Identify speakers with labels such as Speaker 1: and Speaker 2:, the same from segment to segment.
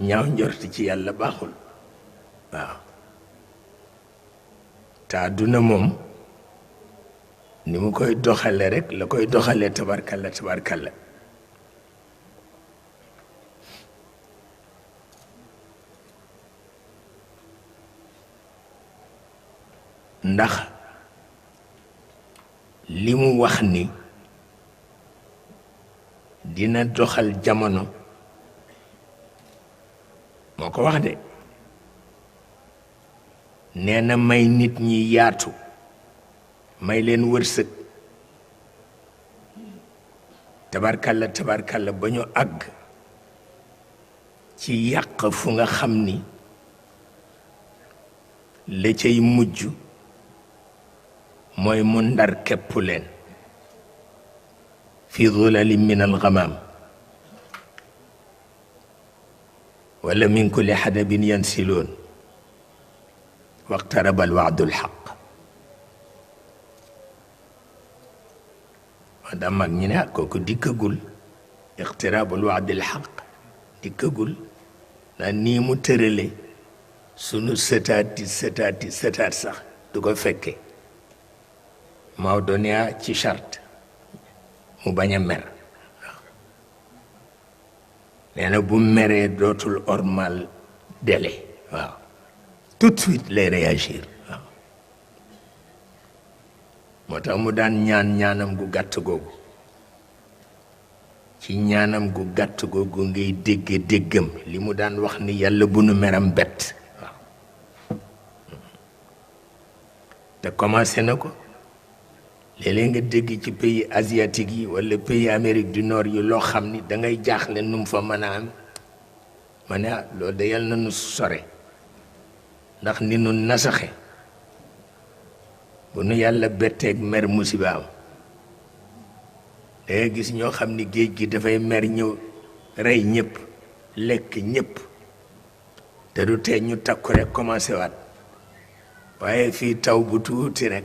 Speaker 1: ñaaw njort ci yàlla baaxul waaw te àdduna moom ni mu koy doxale rek la koy doxalee tabarkalla tabarkalla ndax li mu wax ni dina doxal jamono moo ko wax de nee na may nit ñi yaatu may leen wërsëg tabarkalla tabarkalla ba ñu àgg ci yàq fu nga xam ni la cay mujj mooy mu ndar képp leen fi zulali min algamam wala min kulli xadabin yansiloon waqtaraba alwaadu alxaq da mag ñi ne kooku dikkagul iqtiraabul waadil xaq dikkagul na nii mu tërale sunu sëtaati sëtaat sax du ko fekke Maodo ne ci charte mu bañ a mer nee na bu meree dootul ormal délai waaw tout de suite lay réagir waaw moo tax mu daan ñaanam gu gàtt googu ci ñaanam gu gàtt googu ngay déggam li mu daan wax ni yàlla bu nu meram bett waaw te commencé na ko léeg-léeg nga dégg ci pays asiatique yi wala pays Amérique du Nord yi loo xam ni da ngay jaaxle nu mu fa mën a am ma ne loolu de yàlla na nu sore ndax ni nu nasaxe bu nu yàlla betteeg mer musiba am da ngay gis ñoo xam ni géej gi dafay mer ñëw rey ñëpp lekk ñëpp te du tee ñu takku rek commencé waat waaye fii taw bu tuuti rek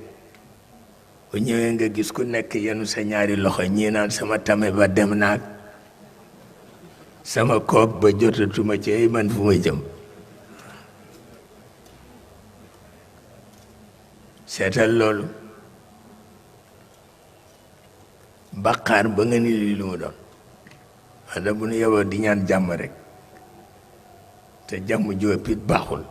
Speaker 1: bu ñëwee nga gis ku nekk yenu sa ñaari loxo ñii naan sama tame ba dem naag sama kook ba jotatuma ci ay man fu ma jëm seetal loolu bàqaar ba nga ni lii lu mu doon walla bu nu yeboo di ñaan jàmm rek te jàmm jóopit baaxul